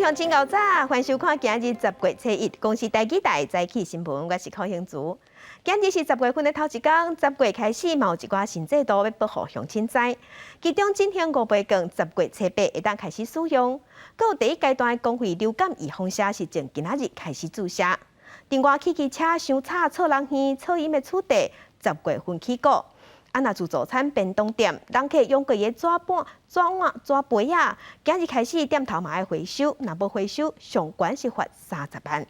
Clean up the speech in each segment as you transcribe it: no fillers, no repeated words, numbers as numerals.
鄉親𠢕早，歡迎收看今日10月初一公視台語台早起新聞，我是柯興竹。今日是十月份的頭一工，十月開始嘛有一寡新制度欲報予鄉親知。其中振興五倍券十月初八會當開始使用，閣有第一階段的公費流感預防射是從今仔日開始注射。另外，汽機車傷吵、噪人耳、噪音的處罰，十月份起繳。啊，若自助餐便當店，人客用過的紙盤、紙碗、紙杯仔，今日開始店頭嘛愛回收，若無回收，上懸是罰30萬。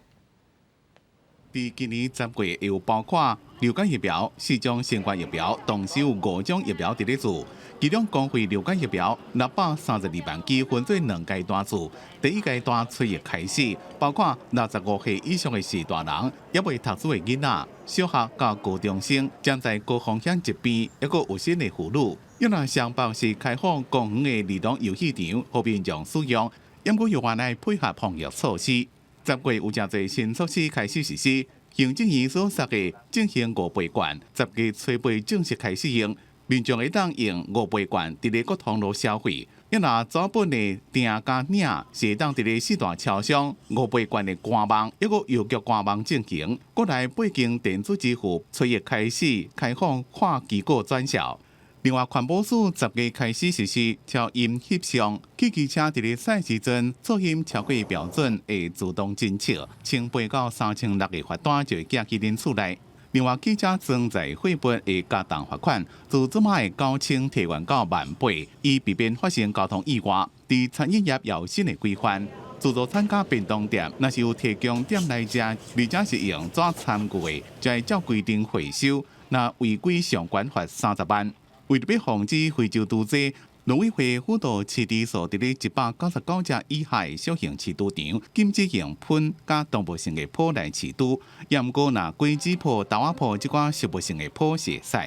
佇今年十月有包括流感疫苗、四種新冠疫苗，同時有五種疫苗佇咧注。其中公費流感疫苗632萬劑，分做兩階段注。第一階段初一開始，包括65歲以上的序大人，猶未讀書的囡仔、小學到高中生，站在高風險疾病，抑閣有身的婦女。若雙北是開放公園的兒童遊戲場，予民眾使用，毋過猶原愛配合防疫措施。十月有誠濟新措施開始實施，行政院所設的振興五倍券，十月初八正式開始用。民眾會當用五倍券佇咧各通路消費，若紙本的訂佮領是會當佇咧四大超商五倍券的官網，抑閣郵局官網進行。閣來八間電子支付初一開始開放跨機構轉銷。另外，環保署十月開始實施超音翕相，汽機車佇咧駛時陣噪音超過標準會自動偵測，1800到3600的罰單就會寄去恁厝內。另外，汽車裝載貨物會加重罰款，自這擺的9000提懸到18,000，以避免發生交通意外。佇餐飲業有新的規範，自助餐佮便當店，若是有提供店內食，而且是用紙餐具的，就愛照規定回收。若違規上懸罰30萬。為著欲防止非洲豬災，農委會輔導飼豬所佇咧199隻以下的小型飼豬場，禁止用噴佮動物性的泡來飼豬。也毋過，若果子泡、豆仔泡這寡植物性的泡是會使。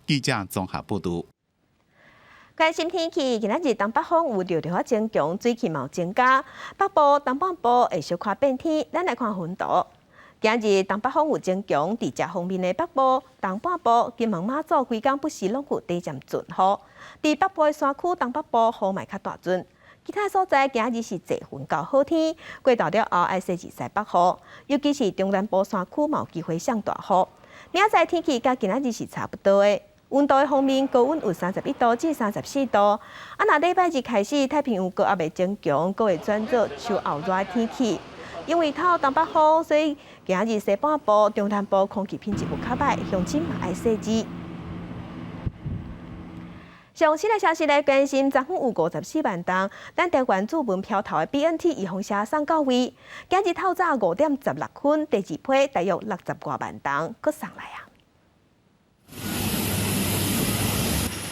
記者綜合報導。關心天氣，今仔日東北風有著著仔增強，水汽嘛有增加。北部、東半部會小可變天，咱來看雲圖。今日東北風有增強，佇遮方面的北部、東半部、金門、馬祖，規工不時攏有短暫陣雨。佇北部的山區、東北部雨嘛較大陣。其他所在今日是濟雲到好天，過晝了後愛細緻西北雨，尤其是中南部山區嘛有機會上大雨。明仔載天氣佮今仔日是差不多的。溫度的方面，高溫有31度至34度。啊，若禮拜日開始，太平洋高壓會增強，閣會轉做秋後熱的天氣。因為透東北風，所以今日西半部、中南部空氣品質有較䆀，鄉親嘛愛細緻。上新的消息來關心，昨昏有54萬筒，咱台灣注文標頭的 BNT 預防射送到位。今日透早5點16分，第二批大約60外萬筒，閣送來啊。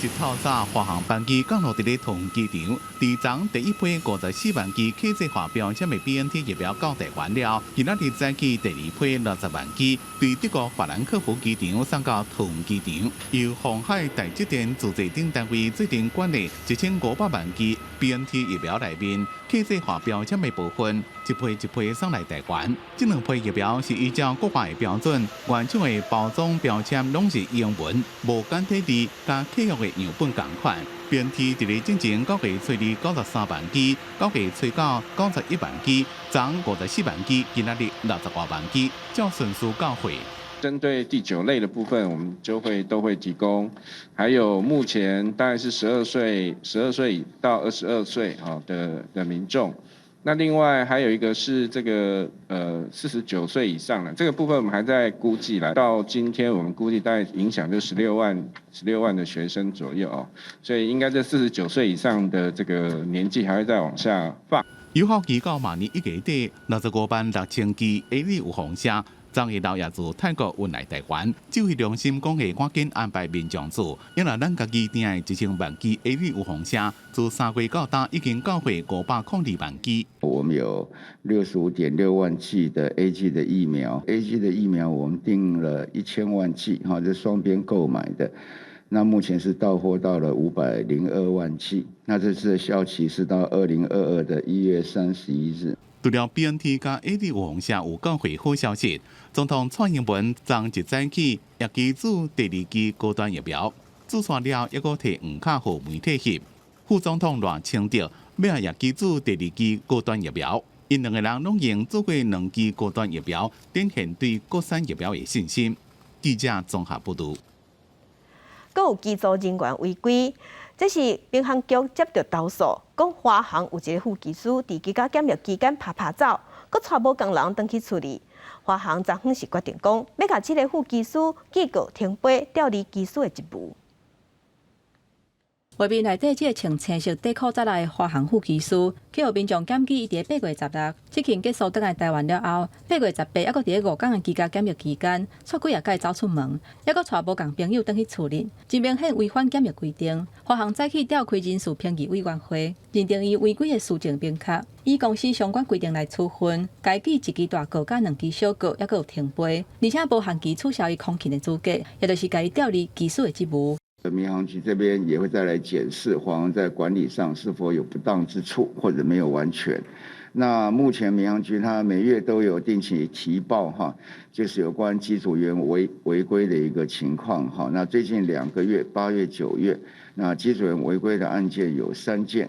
一透早，華航班機降落佇咧桃園機場，佇昨第一批54萬劑客製化標籤的 BNT 疫苗到台灣了。今仔日早起第二批60萬劑，對德國法蘭克福機場送到桃園機場，由鴻海、台積電自製等單位做陣管的1500萬劑 BNT 疫苗內面，客製化標籤的部分，一批一批送來台灣。這兩批疫苗是依照國外的標準，原廠的包裝標籤攏是英文，無簡體字，佮契約的樣本仝款。BNT 佇咧進前9月初二93萬劑，9月初九91萬劑，昨54萬劑，今仔日60外萬劑，照順序到貨。針對第九類的部分，我們就會都會提供。還有目前大概是12歲到22歲的民眾。那另外還有一個是這個49歲以上的這個部分，我們還在估計啦。到今天我們估計大概影響就十六萬的學生左右哦，所以應該這49歲以上的這個年紀還會再往下放。有效期到明年1月底，65萬6千劑 AZ 預防射，昨日老也自泰國運來台灣，指揮中心講會趕緊安排民眾注。因為咱家己訂的1000萬劑 AZ 預防射，自3月到今已經到貨502萬劑。我們有65.6萬劑的 AZ 的疫苗，AZ 的疫苗我們訂了1000萬劑，哈，這雙邊購買的。那目前是到貨到了502萬劑，那這次的效期是到2022的1月31日。除了 BNT 佮 AZ 預防射有到貨好消息，總統蔡英文昨一早起也支注第二劑高端疫苗，注射了猶閣提黃卡予媒體翕。副總統賴清德欲也支注第二劑高端疫苗。𪜶兩个人攏已經注過兩劑高端疫苗，展現對國產疫苗的信心。記者綜合報導。閣有機組人員違規，這是民航局接著投訴，講華航有一个副機師佇居家檢疫期間趴趴走，閣帶無仝人轉去厝裡。華航昨昏是決定講，欲共這个副機師記過停飛，調離機師的職務。畫面內底這个穿青色短褲仔內的華航副機師，去予民眾檢舉伊佇8月16執勤結束轉來台灣了後，8月18猶閣佇咧5工的居家檢疫期間，綵幾仔擺走出門，猶閣帶無仝朋友轉去厝裡，真明顯違反檢疫規定。華航早起召開人事評議委員會，認定伊違規的事證明確，依公司相關規定來處分，共伊記一支大過佮兩支小過，猶閣有停飛，而且無限期取消伊空勤的資格，也就是共伊調離機師的職務。民航局這邊也會再來檢視華航在管理上是否有不當之處或者沒有完全。那目前民航局它每月都有定期提報哈，就是有關機組員違規的一個情況哈。那最近2個月，8月、9月，那機組員違規的案件有三件。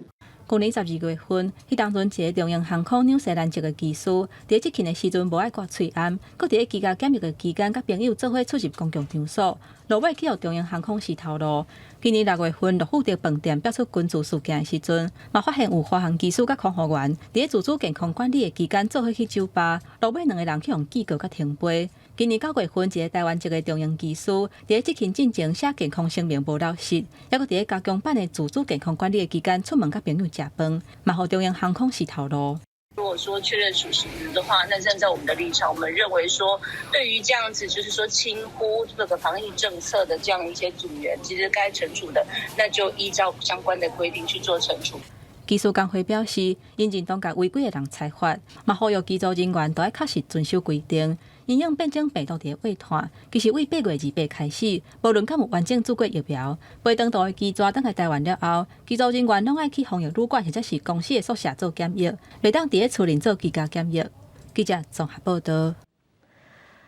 去年12月份，彼當陣一个長榮航空紐西蘭籍的機師，佇執勤的時陣無愛掛喙罨，閣佇咧居家檢疫的期間，佮朋友做伙出入公共場所，落尾去予長榮航空司頭路。今年6月份，諾富特飯店爆出群聚事件的時陣，嘛發現有華航機師佮空服員佇咧自主健康管理的期間做伙去酒吧，落尾兩个人去予記過佮停飛。今年9月份，一个台灣籍的長榮機師，佇咧執勤進前寫健康聲明無落實，猶閣佇咧加強版的自主健康管理的期間出門佮朋友食飯，嘛予長榮航空司頭路。如果說確認屬實的話，那站在我們的立場，我們認為說，對於這樣子就是說輕忽這個防疫政策的這樣一些組員，其實該懲處的，那就依照相關的規定去做懲處。機師工會表示，𪜶認同共違規的人裁罰，嘛呼籲機組人員都愛確實遵守規定。因應變種病毒佇咧拡散，其實對8月28開始，無論敢有完整注過疫苗，飛長途的機組轉來台灣了後，機組人員攏愛去防疫旅館或者是公司的宿舍做檢疫，袂當佇咧厝裡做居家檢疫。記者綜合報導。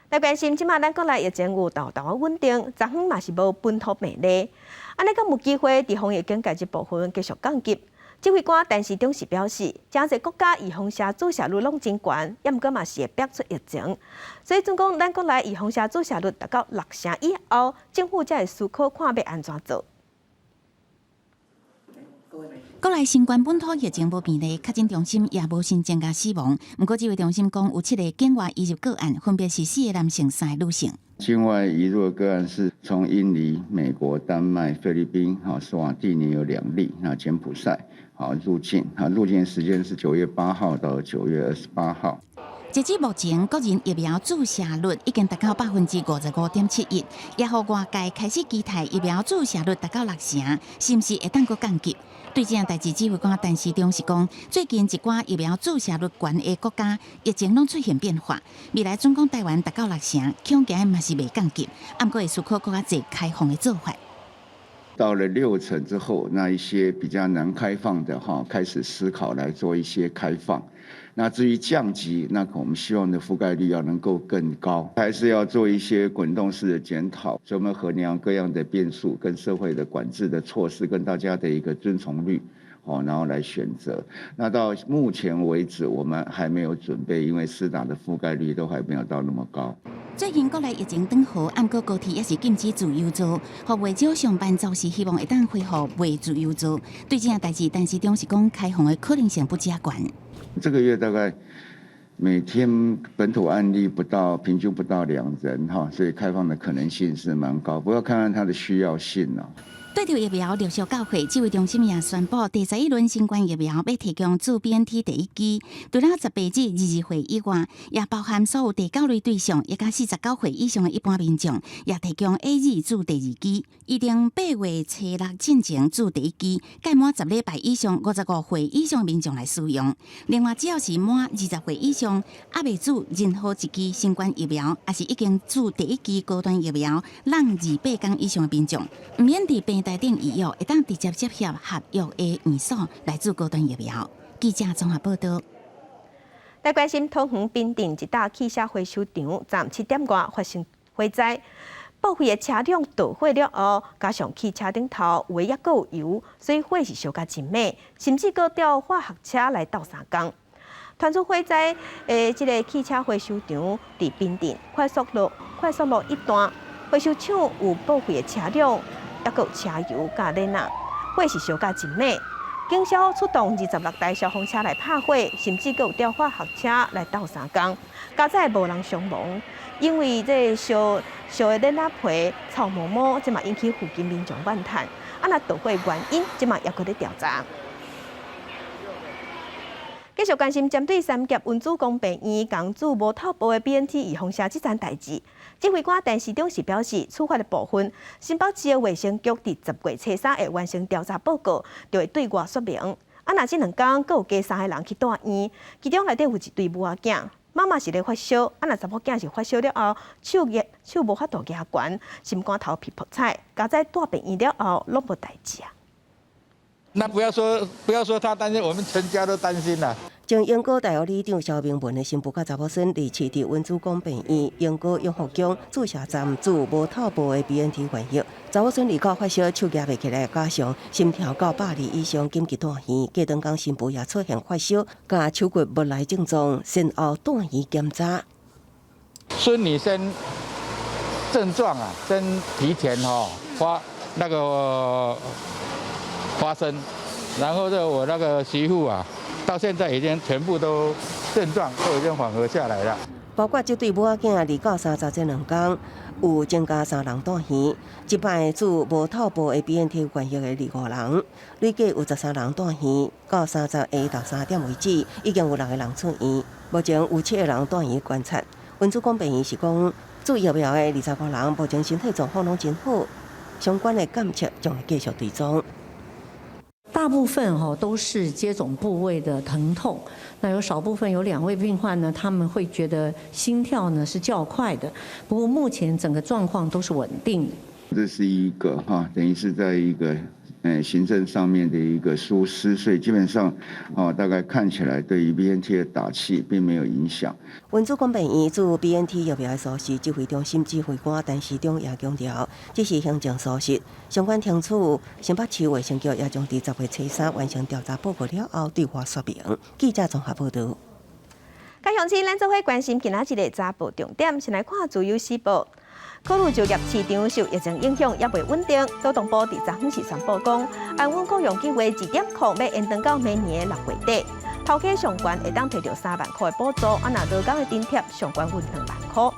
來關心，這馬咱國內疫情有沓沓仔穩定，昨昏嘛是無本土病例，按呢敢有機會佇防疫警戒這部分繼續降級？指揮官陳時中是表示，誠濟國家預防射注射率攏真懸，猶毋過嘛是會逼出疫情。所以總講，咱國內預防射注射率達到六成以後，政府才會思考看欲按怎做。國內新冠本土疫情無病例，確診中心也無新增加死亡。毋過指揮中心講有七个境外移入個案，分別是四个男性、三个女性。境外移入的個案是從印尼、美國、丹麥、菲律賓、哈斯瓦蒂尼有兩例，那柬埔寨好入境，哈入境時間是9月8號到9月28號。截至目前，國人疫苗注射率已經達到55.71%，也予外界開始期待疫苗注射率達到六成，是毋是會當閣降級？對這項代誌，指揮官陳時中是講，最近一寡疫苗注射率懸的國家，疫情攏出現變化，未來準講台灣達到六成，恐驚嘛是袂降級，毋過會思考閣較濟開放的做法。到了六成之後，那一些比較難開放的哈，開始思考來做一些開放。那至於降級，那我們希望的覆蓋率要能夠更高，還是要做一些滾動式的檢討，所以我們衡量各樣的變數，跟社會的管制的措施，跟大家的一個遵從率，哦，然後來選擇。那到目前為止，我們還沒有準備，因為施打的覆蓋率都還沒有到那麼高。最近國內疫情轉好，毋過高鐵猶是禁止自由座，予袂少上班族是希望會當恢復袂自由座。對這項代誌，陳時中是講開放的可能性不遮懸。這個月大概每天本土案例不到，平均不到兩人哈，所以開放的可能性是蠻高。不過看看它的需要性啦。對著疫苗陸續到貨，指揮中心也宣布第十一輪新冠疫苗欲提供注 BNT 第一劑，除了18至22歲以外，也包含所有第九類對象，以及49歲以上的一般民眾，也提供 AZ 注第二劑。預定8月初六進前注第一劑，屆滿10禮拜以上55歲以上民眾來使用。另外，只要是滿20歲以上，猶未注任何一劑新冠疫苗，抑是已經注第一劑高端疫苗，滿28工以上的民眾，毋免佇病台頂預約，會當直接接洽合約的院所來注高端疫苗。記者綜合報導。來關心桃園平鎮一搭汽車回收場，昨昏7點外發生火災，報廢的車輛著火了後，加上汽車頂頭有的猶閣有油，所以火勢燒甲真猛，甚至閣調化學車來鬥相共。傳出火災，這个汽車回收場佇平鎮快速路一段，回收廠有報廢的車輛，抑閣有車油佮鏈仔，火是燒甲真猛。警消出動26台消防車來拍火，甚至閣有調化學車來鬥相共，佳哉無人傷亡。因為這个燒燒的鏈仔皮臭毛毛，這嘛引起附近民眾怨嘆。啊，若導火原因，這嘛猶閣咧調查。繼續關心針對三峽溫主公病院共注無透步的 BNT 預防射這件代誌，指揮官陳時中是表示，處罰的部分，新北市的衛生局佇10月初3會完成調查報告，就會對外說明。啊，若這兩工閣有加三個人去住院，其中內底有一對母仔囝，媽媽是咧發燒，啊，若查某囝是發燒了後，手舉手無法度舉懸，心肝頭皮噗彩，佳哉蹛病院了後攏無代誌啊。那不要說他擔心，我們全家都擔心啦。前鶯歌大學里長蕭明文的新婦佮查某孫，二七佇溫主公病院鶯歌永福宮注射站注無透步的 BNT 原液。查某孫二九發燒，手舉袂起來，加上心跳到120以上，緊急蹛院。隔兩工新婦也出現發燒，佮手骨無力症狀，先後蹛院檢查。孫女先症狀啊，先提前吼發那個發生，然後就我那個媳婦啊，到現在已經全部都症狀都已經緩和下來了。包括這對母仔囝2到30這兩工有增加三人蹛院，這擺注無透步的 BNT 原液的25人，累計有13人蹛院，到30下晝3點為止，已經有六個人出院，目前有七個人蹛院觀察。溫主公病院是講，注疫苗的25人目前身體狀況攏真好，相關的檢測將會繼續追蹤。大部分哈都是接種部位的疼痛，那有少部分有兩位病患呢，他們會覺得心跳呢是較快的。不過目前整個狀況都是穩定的。這是一個哈，等於是在一個行政上面的一個疏失，所以基本上哦，大概看起來對於 BNT 的打氣並沒有影響。溫主公病院注 BNT 疫苗的疏失，指揮中心指揮官陳時中也強調，這是行政疏失，相關懲處，新北市衛生局也將佇10月初3完成調查報告了後對外說明。記者綜合報導。各鄉親，咱做伙關心今仔日的早報重點，先來看《自由時報》。考慮就業市場受疫情影響，猶未穩定。勞動部佇昨昏時宣布講，安穩僱傭計畫2.0欲延長到明年的6月底。頭家上懸會當提著3萬箍的補助，啊若勞工的津貼上懸有2萬箍。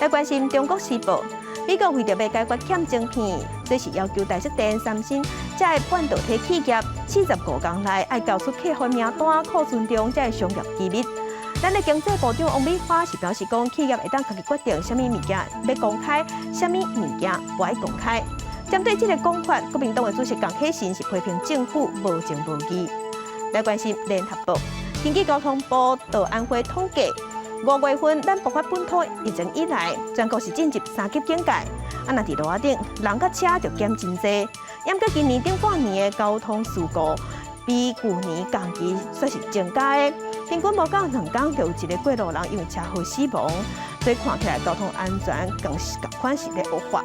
來關心《中國時報》，美國為著欲解決欠晶片，所以是要求台積電、三星這个半導體企業，45工內愛交出客戶名單、庫存量這个商業機密。咱的經濟部長王美花是表示講，企業會當家己決定啥物物件欲公開，啥物物件無愛公開。針對這个講法，國民黨的主席江啟臣是批評政府無情無義。來關心聯合報，根據交通部道安會統計，5月份咱爆發本土疫情以來，全國是進入三級警戒。啊，若佇路仔頂，人佮車就減真濟。毋過今年頂半年的交通事故，比舊年同期煞是增加的。平均無夠2工就有一個過路人因為車禍死亡，所以看起來交通安全更是仝款是咧惡化。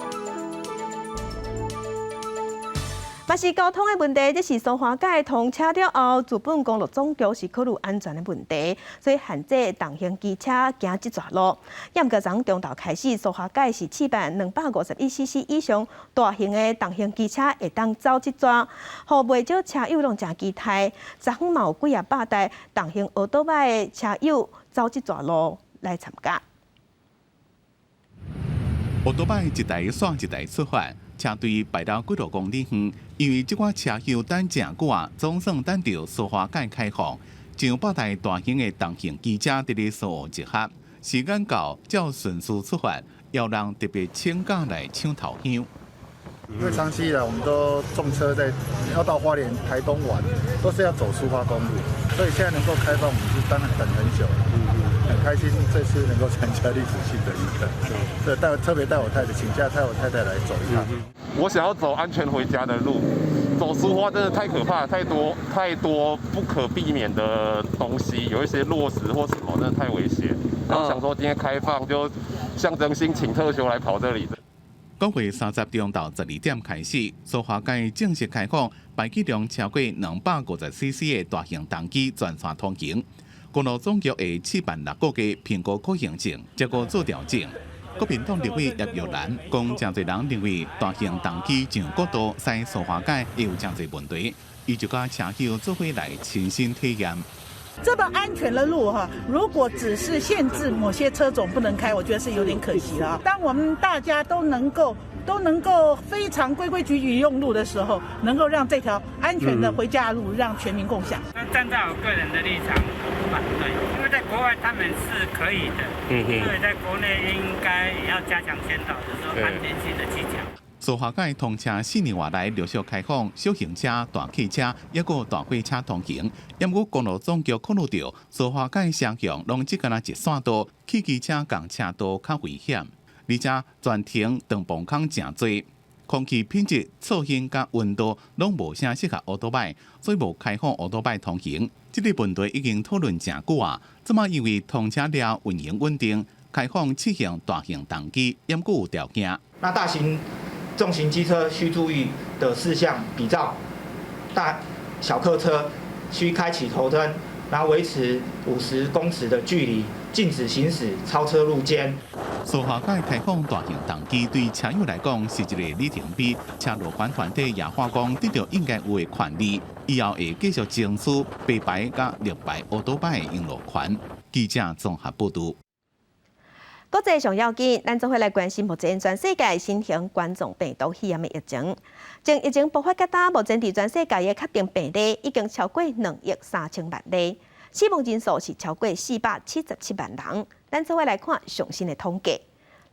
嘛是交通的問題，這是蘇花改通車了後，日本公路總局是考慮安全的問題，所以限制重型機車行這逝路。毋過昨中晝開始，蘇花改是試辦251 cc 以上大型的重型機車會當走這逝，予袂少車友攏誠期待。昨昏嘛有幾仔百台重型歐多擺的車友走這逝路來參加。歐多擺一台煞一台出發。車隊排了幾多公里遠，因為這寡車友等誠久啊，總算等著蘇花改開放，上百台大型的重型機車佇咧蘇澳集合，時間到，照順序出發，有人特別請假來搶頭香。因為長期以來，我們都重車在要到花蓮、台東玩，都是要走蘇花公路，所以現在能夠開放，我們是當然等很久，很開心這次能夠參加歷史性的一刻，對，帶特別帶我太太請假帶我太太來走一趟。我想要走安全回家的路，走蘇花真的太可怕，太多太多不可避免的東西，有一些落石或什麼，真的太危險。然後想說今天開放，就象徵性請特休來跑這裡。9月30中晝12點開始，蘇花改正式開放，排氣量超過250 cc 的大型重機全線通行。公路總局會試辦六個月評估可行性，才閣做調整。國民黨立委葉玉蘭講，誠濟人認為大型重機上國道駛蘇花改會有誠濟問題，伊就佮車友做伙來親身體驗。這麼安全的路哈，如果只是限制某些車種不能開，我覺得是有點可惜了。當我們大家都能夠非常規規矩矩用路的時候，能夠讓這條安全的回家路讓全民共享。那站在我個人的立場，我不反對，因為在國外他們是可以的，所以在國內應該也要加強宣導，就是說安全性的技巧。蘇花改通車4年外來陸續開放，小型車、大客車抑閣大貨車通行。毋過公路總局考慮著蘇花改雙向攏只干焦一線道，汽機車仝車道較危險，而且全程長磅空誠濟，空氣品質、噪音佮溫度攏無啥適合歐多擺，所以無開放歐多擺通行。這個問題已經討論誠久啊，這馬因為通車了運營穩定，開放試行大型重機，猶閣有條件。那大型重型機車需注意的事項，比照大小客車需開啟頭燈，然後維持50公尺的距離，禁止行駛超車路肩。蘇花改開放大型重機對車友來講是一個里程碑，車路權團體也話講得著應該有的權利，以後會繼續爭取白牌佮綠牌歐多擺的用路權。記者綜合報導。國際上要緊，咱做伙來關心目前全世界新型冠狀病毒肺炎的疫情。從疫情爆發到今，目前佇全世界的確定病例已經超過2億3千萬例，死亡人數是超過477萬人。咱做伙來看上新的統計，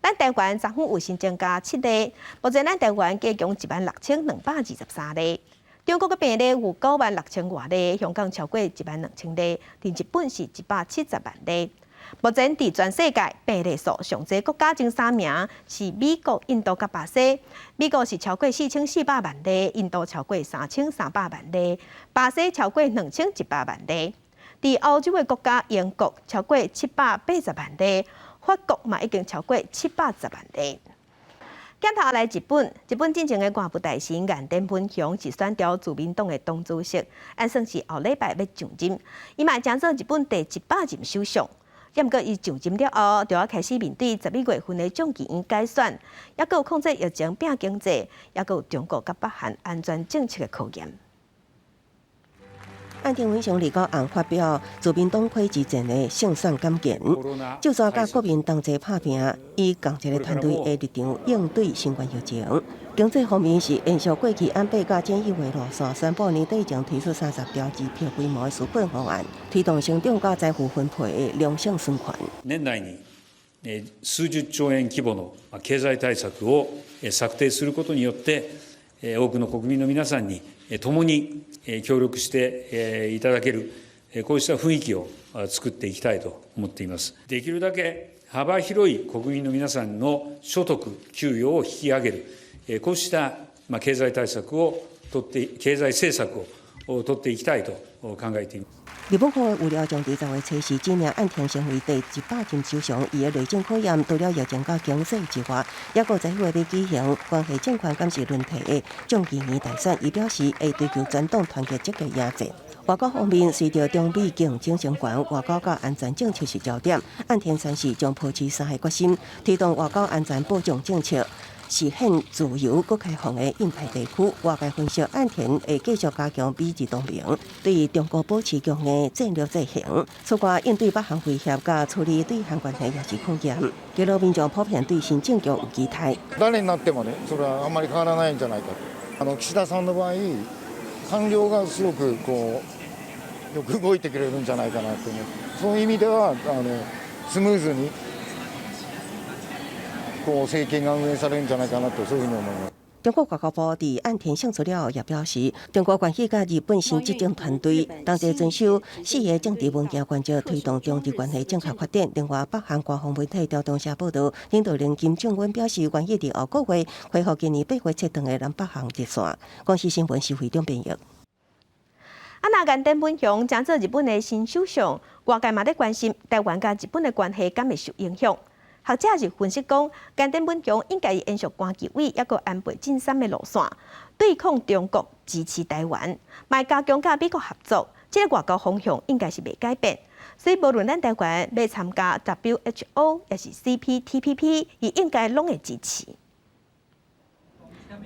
咱台灣昨昏有新增加七例，目前咱台灣加強16,223例。中國的病例有9萬6千外例，香港超過1萬2千例，佇日本是170萬例。目前佇全世界病例數上濟國家前三名是美國、印度佮巴西。美國是超過4400萬例，印度超過3300萬例，巴西超過2100萬例。佇歐洲的國家英國超過780萬例，法國嘛已經超過710萬例。鏡頭來日本，日本進前的外務大臣岸田文雄是選著自民黨的黨主席，按算是後禮拜欲上任，伊嘛將做日本第100任首相。毋過，伊上任了後，就欲開始面對12月份的眾議院改選，抑閣有控制疫情、拼經濟，抑閣有中國佮北韓安全政策的考驗。岸田文雄29暗發表自民黨會之前的勝選感言，就煞佮國民同齊拍拚，以仝一个團隊的立場應對新冠疫情。經濟方面是延續過去安倍佮菅義偉路線，宣布年底前推出30兆支票規模的紓困方案，推動成長佮財富分配的良性循環。年內に数十兆円規模の経済対策を策定することによって、多くの国民の皆さんに共に協力していただける、こうした雰囲気を作っていきたいと思っています。できるだけ幅広い国民の皆さんの所得、給与を引き上げる、こうした経済対策を取って、経済政策を取っていきたいと考えています。日本國有料將佇10月初四指名岸田成為第100任首相，伊的內政考驗除了疫情佮經濟之外，抑閣在月欲舉行關係政權監視輪替的眾議院大選，伊表示會追求全黨團結積極迎戰。外交方面，隨著中美競爭升懸，外交佮安全政策是焦點。岸田宣示將抱持三个決心，推動外交安全保障政策，實現自由閣開放的印太地區。外界分析，岸田會繼續加強美日同盟，對中國保持強硬戰略制衡。此外，應對北韓威脅佮處理對韓關係也是考驗。街頭民眾普遍對新政局有期待。誰になってもね、それはあまり変わらないんじゃないか。岸田さんの場合、官僚がすごくこうよく動いてくれるんじゃないかなと思う。そういう意味ではスムーズにこう政権が運営されるんじゃないかなとそういうふうに思います。中國外交部佇岸田勝出了後，也表示，中國願意佮日本新執政團隊同齊遵守四个政治文件原則，推動中日關係正確發展。另外，北韓官方媒體朝中社報道，領導人金正恩表示，願意佇後個月恢復今年8月切斷的南北韓熱線。公視新聞是會長編譯。啊，若岸田文雄將做日本的新首相，外界嘛咧關心台灣佮日本的關係敢會受影響？學者是分析講，岸田文雄應該延續關繼偉抑閣安倍晉三的路線，對抗中國，支持台灣，嘛加強佮美國合作，這个外交方向應該是袂改變。所以無論咱台灣欲參加 WHO 抑是 CPTPP，伊應該攏會支持。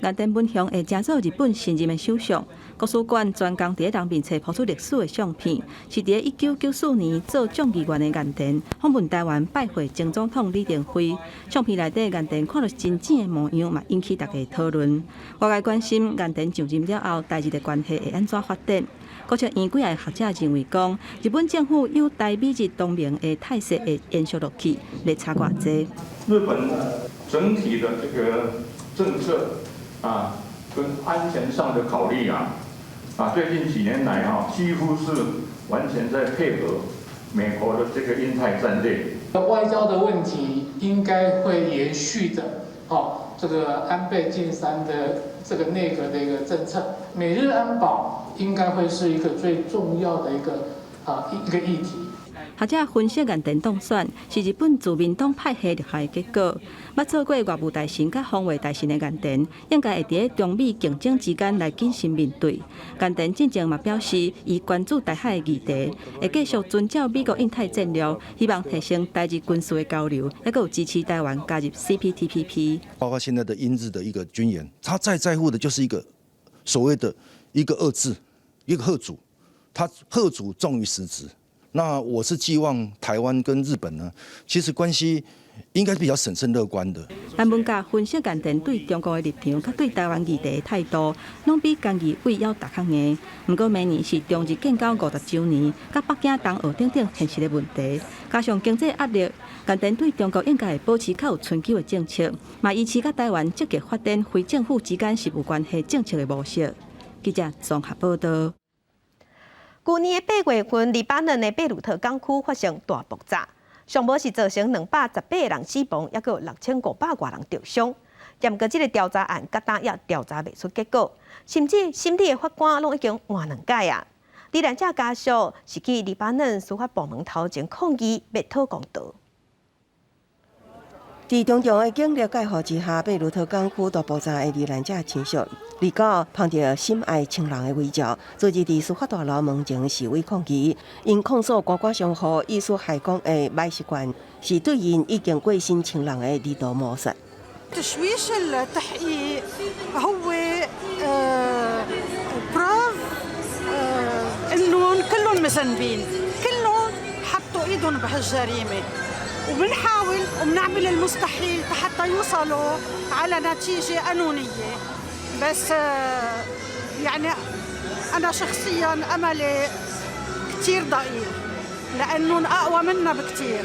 岸田文雄會成做日本新任的首相。國史館專工佇咧人面冊鋪出歷史的相片，是佇咧1994年做眾議員的岸田訪問台灣拜會前總統李登輝。相片內底岸田看著真正的模樣，嘛引起大家討論。外界關心岸田上任了後，台日的關係會按怎發展？國策院幾个學者認為講，日本政府有台美日同盟的態勢會延續落去，袂差偌濟。日本整體的這個政策啊，跟安全上的考慮啊，最近幾年來哈，幾乎是完全在配合美國的這個印太戰略。外交的問題應該會延續的，哦，這個安倍晉三的這個內閣的一個政策，美日安保應該會是一個最重要的一個議題。學者分析，岸田當選是日本自民黨派系立下的結果。捌做過外務大臣佮防衛大臣的岸田，應該會佇咧中美競爭之間來謹慎面對。岸田進前嘛表示，伊關注台海的議題，會繼續遵照美國印太戰略，希望提升台日軍事的交流，抑閣有支持台灣加入 CPTPP。包括現在的英日的一個軍演，他最在乎的就是一個所謂的一個遏制，一個嚇阻，他嚇阻重於實質。那我是寄望台灣跟日本呢，其實關係應該是比較審慎樂觀的。陳文甲分析，岸田對中國的立場，佮對台灣議題的態度，攏比菅義偉猶逐較硬。毋過明年是中日建交50週年，佮北京冬奧等等現實的問題，加上經濟壓力，岸田對中國應該會保持較有伸縮的政策，嘛維持佮台灣積極發展非政府之間是無關係政策的模式。記者綜合報道。舊年的8月份，黎巴嫩的貝魯特港區發生大爆炸，上無是造成218人死亡，抑閣有6500外人著傷。毋過這个調查案，到今也調查袂出結果，甚至審理的法官攏已經換兩擺啊！罹難者家屬是去黎巴嫩司法部門頭前抗議，欲討公道。佇重重的警力戒護之下，貝魯特港區大爆炸的罹難者親屬，二九捧著心愛親人的遺照，昨日佇司法大樓門前示威抗議，𪜶控訴觀光商戶意思害講的歹習慣，是對𪜶已經過身親人的二度謀殺。 تشويش التحقيق هو preuve انهم كلهم مذنبين، كلهم حطوا ايدهم بهالجريمه، وبنحاول وبنعمل المستحيل حتى يوصلوا على نتيجة قانونية، بس يعني أنا شخصيا أملي كثير ضئيل لأنهم أقوى منا بكثير.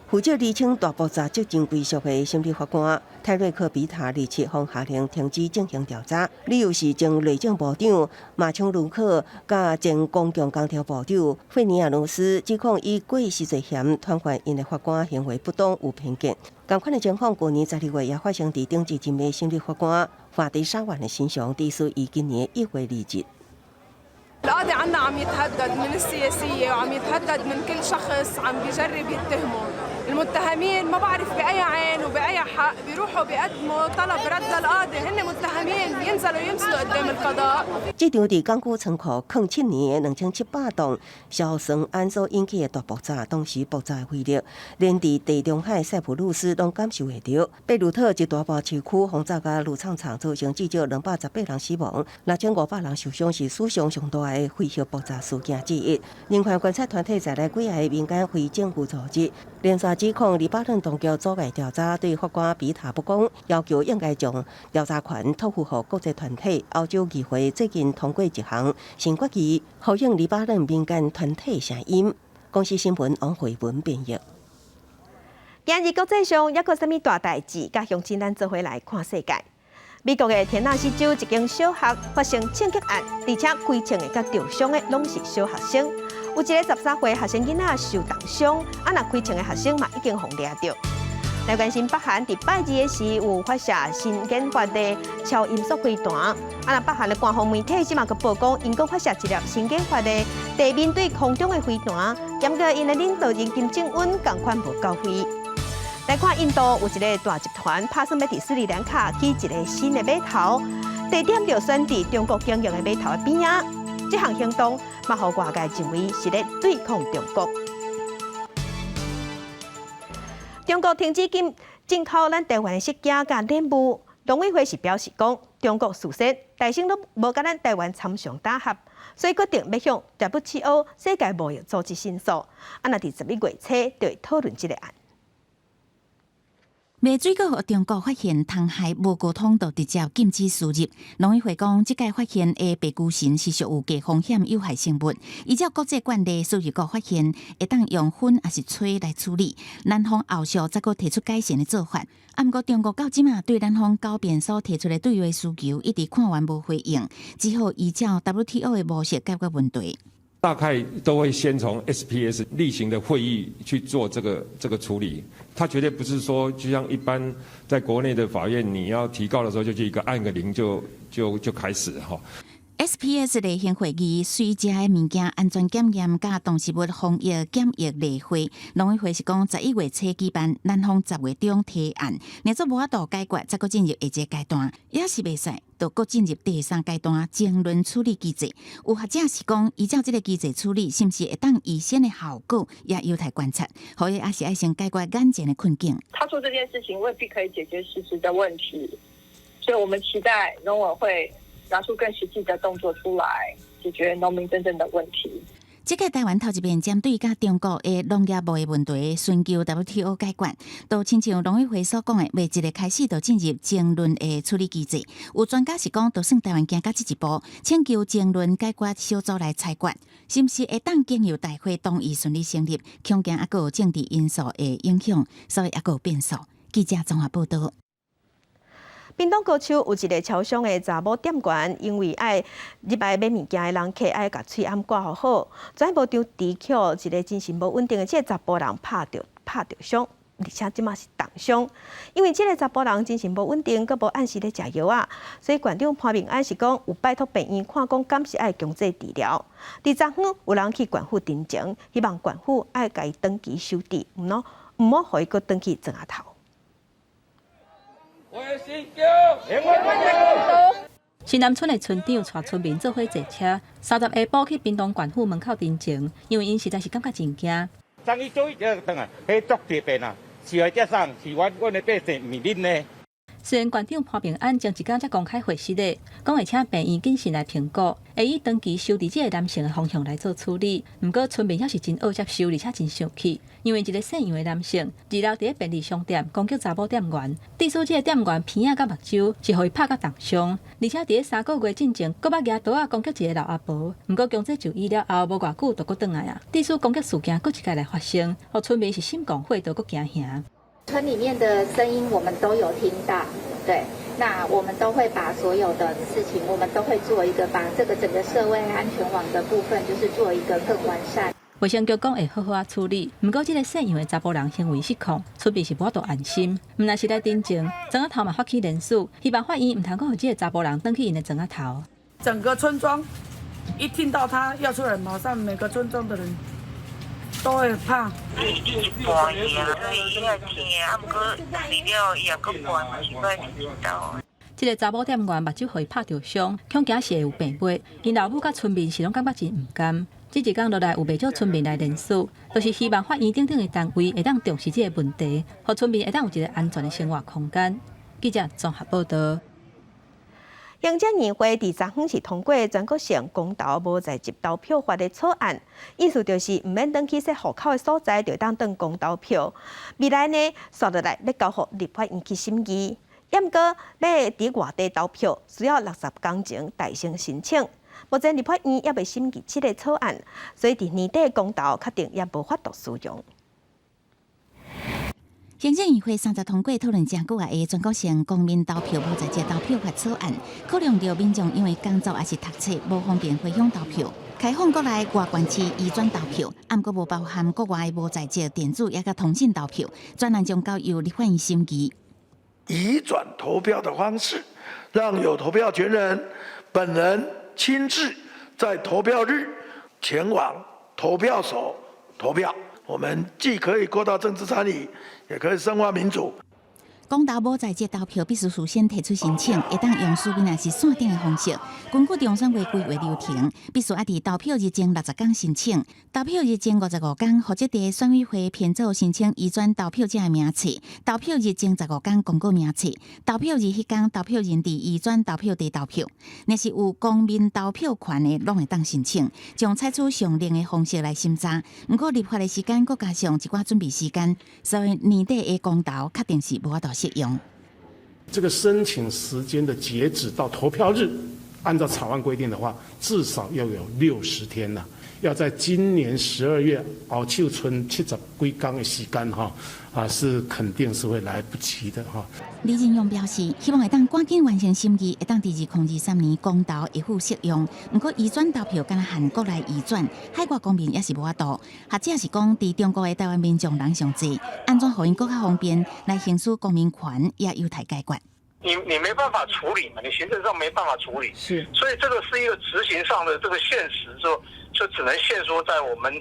負責釐清大爆炸責任歸屬的審理法官泰瑞克·比塔27予下令停止進行調查，理由是前內政部長馬昌盧克佮前公共工程部長費尼亞努斯指控以過失罪嫌傳喚𪜶的法官行為不當有偏見。仝款的情況，舊年12月也發生佇頂一任的審理法官法迪沙萬的身上，致使伊今年1月離職。 القاضي عنا عم يتهدد من السياسية وعم يتهدد من كل شخص عم بيجرب يتهمه. المتهمين ما بعرف بأي عين وبأي حق بيروحوا بيقدموا طلب رد للقاضي، هن متهمين ينزلوا يمثلوا قدام القضاء。這場佇港區倉庫囥7年的2700噸硝酸銨所引起的大爆炸，當時爆炸的威力，連佇地中海塞浦路斯攏感受會著。貝魯特一大半市區轟炸佮鋁廠廠，造成至少218人死亡，6500人受傷，是史上上大的飛核爆炸事件之一。人權觀察團體在內幾个民間非政府組織連續指控黎巴嫩當局阻礙調查，對法官比塔不公，要求應該將調查權託付予國際團體。歐洲議會最近通過一項新決議，呼應黎巴嫩民間團體聲音。公視新聞王慧文編譯。今日國際上抑閣啥物大代誌？佮鄉親咱做伙來看世界。美國的田納西州一間小學發生槍擊案，而且開槍的佮著傷的攏是小學生。有一个13歲學生囡仔受重傷，啊，若開槍的學生嘛已經予掠著。來關心北韓佇拜二的時有發射新研發的超音速飛彈，啊，若北韓的官方媒體這馬閣報講，𪜶閣發射一粒新研發的地面對空中的飛彈，毋過𪜶的領導人金正恩仝款無到會。來看印度有一个大集團拍算欲佇斯里蘭卡起一个新的碼頭，地點就選佇中國經營的碼頭的邊仔。這項行動嘛，予外界認為是咧對抗中國。中國停止進進口咱台灣的釋迦佮蓮霧，農委會是表示講，中國事先大聲攏無佮咱台灣參詳打合，所以決定欲向 WTO 世界貿易組織申訴。啊，若佇11月初就會討論這個案。賣水果予中國發現蟲害無溝通，就直接禁止輸入。農委會講，這擺發現的白龜蟳是屬有低風險有害生物，依照國際慣例，輸入國發現會當用熏抑是吹來處理。南方後續再閣提出改善的做法。啊，毋過中國到這馬對南方狡辯所提出的對話需求，一直看完無回應，只好依照 WTO 的模式解決問題。大概都會先從 SPS 例行的會議去做這個處理，他絕對不是說就像一般在國內的法院，你要提告的時候就去一個按個鈴就開始哈。 SPS 例行會議隨食的物件安全檢驗佮動植物防疫檢疫例會，農委會是講11月初舉辦，南方10月中提案，若做無法度解決，才閣進入下一個階段，也是袂使，就閣進入第三階段爭論處理機制。有學者是講，依照這個機制處理，是毋是會當預先的效果，也有待觀察。所以也是愛先解決眼前的困境。他做這件事情未必可以解決實質的問題，所以我們期待農委會拿出更實際的動作出來，解決農民真正的問題。這個台灣頭一遍針對佮中國的農業貿易問題，尋求 WTO 解決，都親像農委會所講的，袂一个開始就進入爭論的處理機制。有專家是講，就算台灣行到這一步，請求爭論解決小組來裁決，是毋是會當經由大會同意順利成立，恐驚猶閣有政治因素的影響，所以猶閣有變數。記者綜合報道。屏東高丘有一个超商的查某店員，因為愛入來買物件的人客愛共喙罨掛予好，怎無張持予一个精神無穩定的這个查埔人拍著傷，而且這馬是重傷。因為這个查埔人精神無穩定，閣無按時咧食藥仔，所以館長潘明安是講有拜託病院看講敢是愛強制治療。佇昨昏有人去縣府陳情，希望縣府愛共伊長期收治，毋好予伊閣轉去莊仔頭。新南村的村長帶村民做伙坐車，30下晡去屏東縣府門口陳情，因為𪜶實在是感覺真驚。昨伊做一轉來，彼足濟遍啊，是來這送，是阮的百姓，毋是恁的。雖然縣長潘平安前一工才公開回實的，講會請病院謹慎來評估，會以長期收治這個男性的方向來做處理。毋過村民猶是真惡接受，而且真生氣，因為一个姓楊的男性，二樓佇咧便利商店攻擊查某店員，致使這个店員鼻仔佮目睭是予伊拍甲重傷，而且佇咧3個月進前，閣捌舉刀仔攻擊一个老阿婆。毋過強制就醫了後，無偌久就閣轉來啊，致使攻擊事件閣一擺來發生，予村民是心狂火著閣驚嚇。村裡面的聲音我們都有聽到，對，那我們都會把所有的事情，我們都會做一個把這個整個社會安全網的部分，就是做一個更完善。衛生局講會好好仔處理，毋過這个姓楊的查埔人行為失控，村民是無法度安心。毋但是來陳情，莊仔頭嘛發起聯署，希望法院毋通閣予這个查埔人轉去𪜶的莊仔頭。整個村莊一聽到他要出來，馬上每個村莊的人都會怕。伊是半夜，所以伊會聽，啊，毋過離了伊也閣關，是會聽到。這个查某店員目睭予伊拍著傷，恐驚是會有病尾。𪜶老母佮村民是攏感覺真毋甘。這一工落來有袂少村民來聯署，就是希望法院等等的單位會當重視這个問題，予村民會當有一个安全的生活空間。記者綜合報道。行政院會佇昨昏是通過全國性公投無在籍投票法的草案，意思就是毋免轉去設戶口的所在，就當當公投票。未來呢，紲落來欲交予立法院去審議。毋過欲佇外地投票，需要60工前代先申請。目前立法院猶未審議這个草案，所以佇年底公投確定也無法度使用。行政院會30通過討論誠久的全國性公民投票無在籍投票法草案，考量著民眾因為工作抑是讀冊無方便回鄉投票，開放國內外縣市移轉投票，毋過無包含國外無在籍電子抑佮通信投票，專案將交由立法院審議。移轉投票的方式，讓有投票權人本人親自在投票日前往投票所投票。我們既可以擴大政治參與，也可以深化民主。公投無在籍投票必須事先提出申請，會當用書面抑是線頂的方式。根據中選會規劃流程，必須愛佇投票日前60工申請，投票日前55工，負責佇選委會編組申請移轉投票者的名冊。投票日前15工公告名冊，投票日彼工投票人佇移轉投票地投票。若是有公民投票權的，攏會當申請，將採取上令的方式來審查。毋過立法的時間，閣加上一寡準備時間，所以年底的公投確定是無法度適用。這個申請時間的截止到投票日，按照草案規定的話，至少要有60天啦。要在今年12月後手賰70幾工的時間哈，啊是肯定是會來不及的哈。李仁勇表示，希望會當趕緊完成審議，會當佇2023年公投會付適用。毋過移轉投票敢若限國內移轉，海外公民也是無法度。學者是講，佇中國的台灣民眾人上濟，按怎予𪜶閣較方便來行使公民權，也有待解決。你沒辦法處理嘛？你行政上沒辦法處理，所以這個是一個執行上的這個現實，就只能限縮在我們